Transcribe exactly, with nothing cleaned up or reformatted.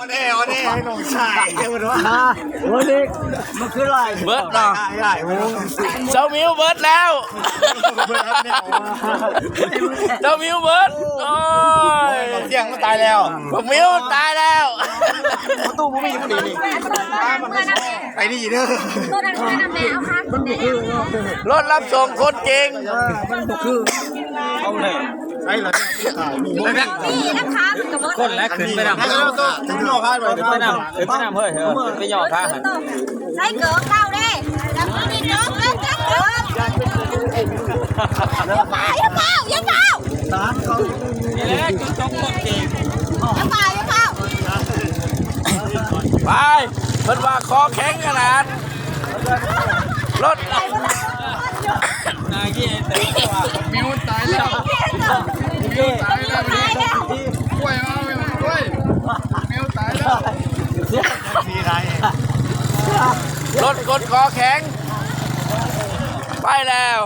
แน่แน่ให้น้องชายเดี๋ยวมันว่าวันนี้มันคืออะไร เบิดเนาะ ได้ได้โอ้ เจ้ามิวเบิดแล้ว เจ้ามิวเบิด โอ้ย เสี่ยงมันตายแล้ว บักมิวตายแล้ว ประตูบ่มีพอดีนี่ ไปดีเด้อ รถรับส่งคนเก่ง มันบ่คือ เอาเลย ใช่เหรอ นี่นะคะ คนแรกขึ้นไปนำ ถึงนอกบ้านไป ขึ้นไปนำ ขึ้นไปนำ เฮ้ย เออ ขึ้นไปย่อขาหั่น ใส่เกิบเต้าเด้ แล้วก็มีเกิบเกิบเกิบเกิบ อย่าเป่า อย่าเป่า อย่าเป่า นี่แหละ จุดจบของเกม อย่าเป่า อย่าเป่า ไป เพิ่นว่าคอแข็งขนาด รถ นายเกม มิวตายแล้ว มิวตายแล้ว กล้วยเอากล้วย มิวตายแล้ว รถกดคอแข็ง ไปแล้ว